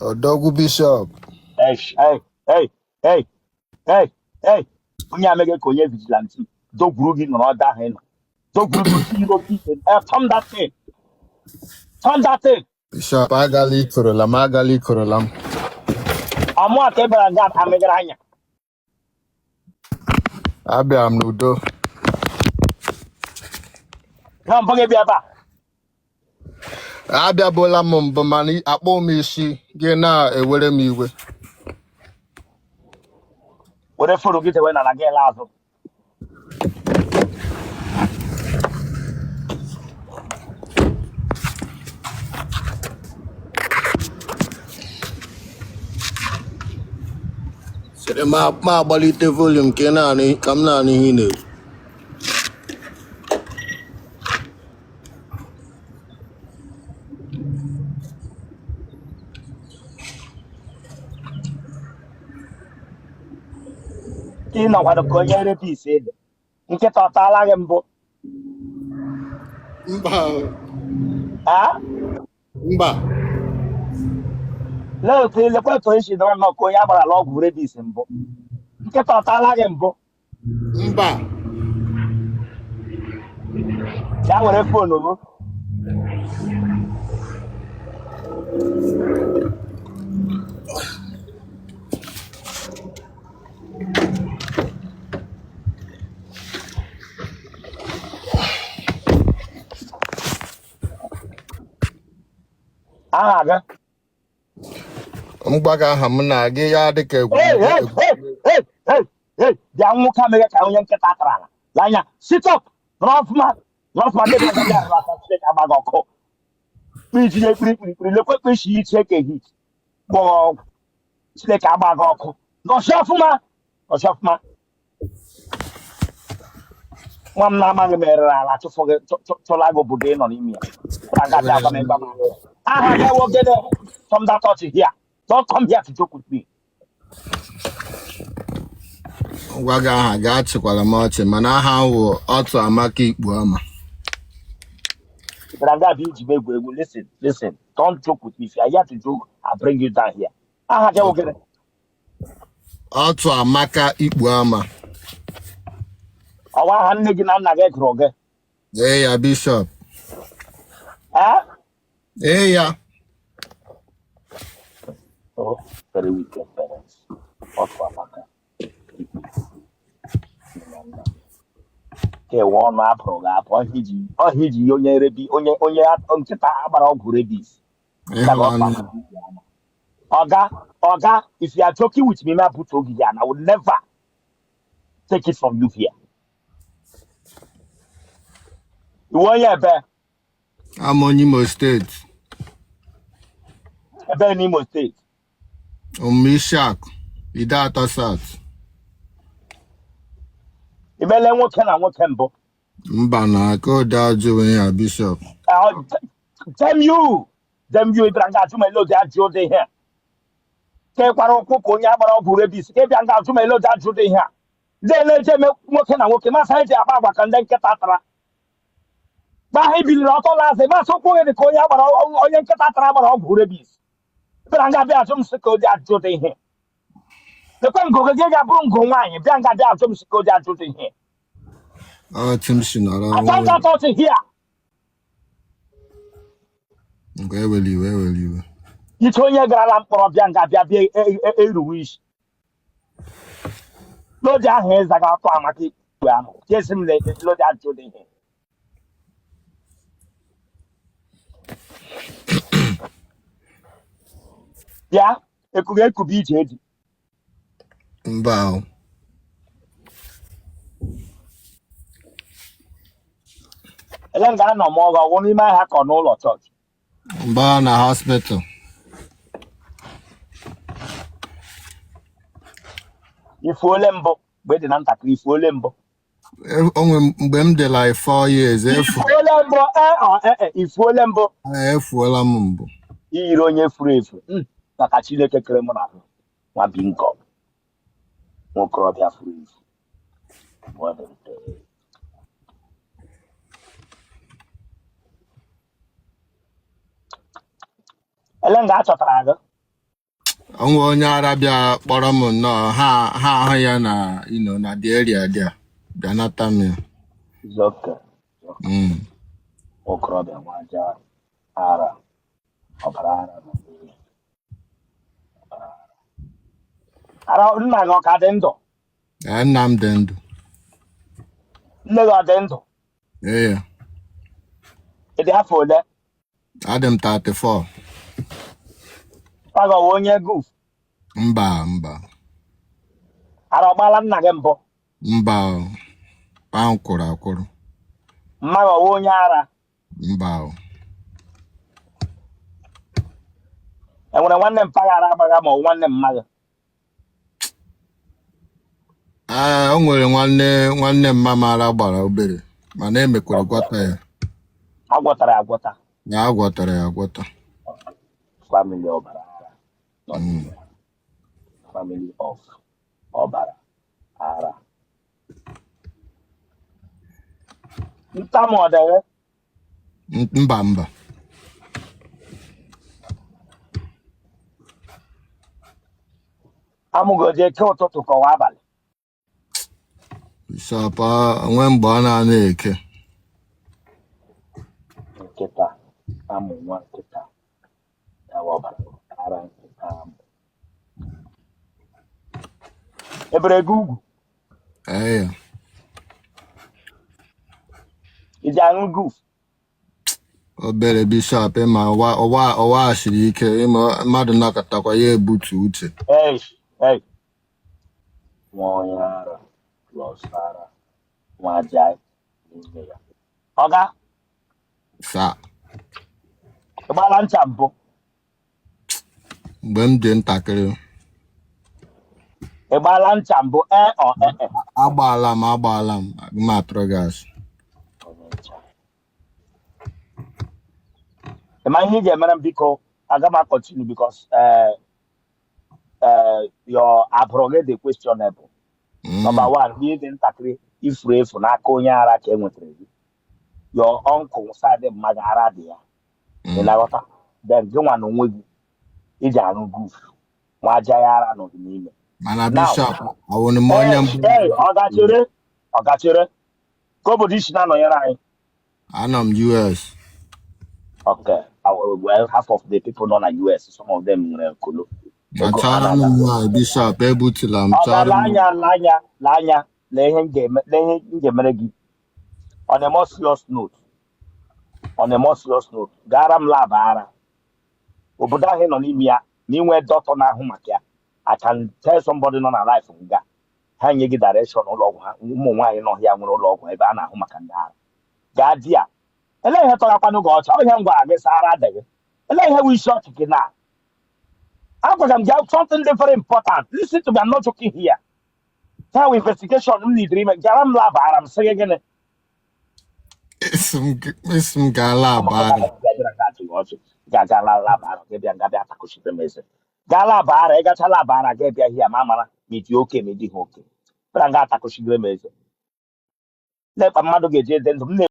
Odogwu Bishop. Hey, hey, hey, hey, hey, hey. Onye amege ka onye vigilante dogwuru gị nọrọ ọdụ ahụ ị nọ. Dogwuru gị otu iro gị. Eh, turn that thing. Turn that thing. Bishop agala ikorola m agala ikorola m. Ọmụ aka ịbara nga amegara anya. Abịara m n'udo. Na mbụ gị bịa ebe a. Abịabụla m mbụ mana akpọ m isi gị na-ewere m iwe. Were phone gị tewe n'ala gị laa azụ. Sịrị m ma agbalite volume ka ị na-anụ ka m na-anụ ihe ị na-ekwu. Ị nọkwado ka onye rabies ede. Nkịta ọ taala gị mbụ? Mba. A? Mba. Lee otu lekwa otu esi dọrọ nnọọ ka onye agbarala ọgwụ rabies mbụ. Nkịta ọ taala gị mbụ? Mba. Ya were phone gị. Aha gị? M gwa gị aha m na gị ya dị ka Hey, egwuregwu. hey, hey, hey, hey, hey, bịa nwoke ameghe ka onye nkịta tara ala. Lee anya, sit up, nọrọ ọfụma, nọrọ ọfụma, ndị bịa bịa arụ aka Chineke agba gị ọkụ. Kpiji na ekpiri kpiri kpiri, lekwe kpe isi iche ka ehit. Gbọọ ọgwụ. Chineke agba gị ọkụ. Nọsi ọfụma, nọsi ọfụma. Nwa m na-amaghị m erere ala chụfụ gị chụla gị obodo ị nọ n'ime ya. Aga agwa m ịgwa m aha gị wụ gịnị? From that touch here. Don't come here to joke with me. Gwa gị aha gị achịkwala m ọchị mana aha m wụ Otu Amaka Ikpuama. But I'm gonna be iji egwu egwu. Listen, listen. Don't joke with me. If you are here to joke, I'll bring you down here. Aha gị wụ gịnị? Otu Amaka Ikpuama. Ọ wụ aha nne gị na nna gị gụrụ gị? Ee ya, Bishop. Eh? Ee ya. Oh, very wicked parents. Otu Amaka. Ka ewe ọnụ abụrụ gị abụ ọhịa iji onye rabies onye onye nkịta agbara ọgwụ rabies. Ịhụlanụ. Oga, Oga, if you are joking with me, ma put ogi here, and I will never take it from you here. Iwe onye ebe? Abụ m onye Imo State. Ebe n'Imo State? Omume Isiakụ, Ideato South. Imele nwoke na nwoke mbụ? Mba na aka ode ajọ onye ya, Bishop. Damn you! Damn you, ị bịara nga ajụ m ele ụdị ajụ dị ihe a. Ka ị kwara ụkwụ ka onye agbara ọgwụ rabies, ka ị bịa nga ajụ m ele ụdị ajụ dị ihe a. Ndị na-eje eme nwoke na nwoke, masị anyị ji akpa agwa ka ndị nkịta tara. Mgbe ahụ i biliri ọtọ lazị, masị ụkwụ gị dị ka onye agbara onye nkịta tara agbara ọgwụ rabies. Ị bịara nga bịa ajụ m sị ka ụdị ajụ dị ihe. Lekwe ngụ gị ga-abụrụ ngụ nwaanyị, bịa nga bịa ajụ m sị ka ụdị ajụ dị ihe. Otu m si nọrọ. I don't touch here. Nke ewela iwe, ewela iwe. Ite onye garala mkpọrọ bịa nga bịa bịa eruwe isi n'oge ahụ ịzaga ọtọ amaka ikpe ahụ jesi m lodi ajụ dị ihe bịa ekughị ekubi ije eji. Mba o. Ele nga anọ m ọgụ ọgwụ n'ime ahịa ka ọ n'ụlọ chọọchị? Mba, na hospital. Ifuole mbụ mgbe ị dị na ntakịrị? Ifuole mbụ? Onwe mgbe m dị like 4 years efu. Ifuole mbụ? Ee ọ ee, ifuole mbụ? Efuola m mbụ. I yiri onye furu efu. Maka Chineke kere mụ na ahụ nwa bingo nwokorobịa furu efu. Ele nga a chọtara gị? Onwe onye ara bịa kpọrọ m nnọọ, ha ahụ ya na na the area dị a bịa nata m ya. It's okay. Okorobịa nwaja ara, ọbara ara nọ n'ihe. Ara nna gị ọ ka dị ndụ? Ee, nna m dị ndụ. Nne gị ọ dị ndụ? Ee. Ị dị afọ ole? Adị m 34. Papa gị ọ wụ onye guf? Mba, mba. Ara ọ gbaala nna gị mbụ? Mba o. Ahụ kwụrụ akwụrụ. Mma gị ọ wụ onye ara? Mba o. Enwere nwanne mpa gị ara agbagha ma ọ bụ nwanne mma gị? Ee, o nwere nwanne mma m ara gbara obere, mana emekwara gwọta ya. Agwọtara ya agwọta? Na a gwọtara ya agwọta. Family ọbara ara nọ n'ime. Family of ọbara ara. Ntamu ọ dịghị? Mba, mba. Amụgoji eke ụtụtụ ka ọwa abalị? Bishop, onwe mgbe ọ na-ana eke. Nkịta amụ nwa nkịta yawa ọbara ara nkịta amụ. Ebere gị ugwu? Ee. Iji aṅụ guf? Obere, Bishop, ịma ụwa siri ike, ịma mmadụ nakọtakwa ya ebutu uche. Ei, ei. Nwa onye ara plus ara nwa aja n'ime ya. Ọga, Sa. ị gbaala ncha mbụ? Mgbe m dị ntakịrị. Ị gbaala ncha mbụ? Ee ọ ee e? Agbaala m, agbaala m, aga m atụrụ gị asị. Onye ncha. Ị ma ihe ị ga-emere m, biko? Aga m continue because your abụrụ gị dị questionable. Number one, ihe dị ntakịrị ifuru efu n'aka onye ara ka e nwetara gị. Your uncle side mmadụ ara dị ya. Ị na-aghọta? Then gị nwa na onwe gị iji aṅụ guf, nwa aja ya ara nọ gị n'ime. Mana Now, Bishop, awụrụ m onye ee mbụ. Ee, ọ gachere, ọ gachere ka obodo isi na-anọnyere anyị. Anọ m US. Okay, well, half of the people nọ na US, some of them nwere kolo Ma ego ha chọrọ m na-aga. nwaanyị, Bishop, ebutula m. Ọ Chọrọ ga m. anya anya anya lee ihe m ga-eme, lee ihe m ga-emere gị. On a more serious note, on a more serious note, gara m lab ara obodo ahụ ị nọ n'ime ya na inwe dọkịta na-ahụ maka ya. I can tell somebody nọ na life nga ha nye gị direction ụlọ ọgwụ ha. Ụmụ nwaanyị nọ ya nwere ụlọ ọgwụ ebe a na-ahụ maka ndị ara. Gaa di ya. Elee ihe tọgakwanụ gị ọcha? Ihe m gwara gị sara adịghị. Elee ihe wụ isi ọchị gị na agwara m gị something dị very important? Listen to me, I'm not joking here. How investigation m nidiri ime, gara m lab ara m sị gị gịnị? Isi m gaa lab ara. Ga-aga lab ara gị, bịa nga bịa takụchite m eze. Gaa lab ara, ịgacha lab ara gị, bịa hia ma mara ma ị dị oke ma ị dịghị oke. Bịara nga atakụchigide m eze. Lekpa mmadụ ga-eji ede ndụ m na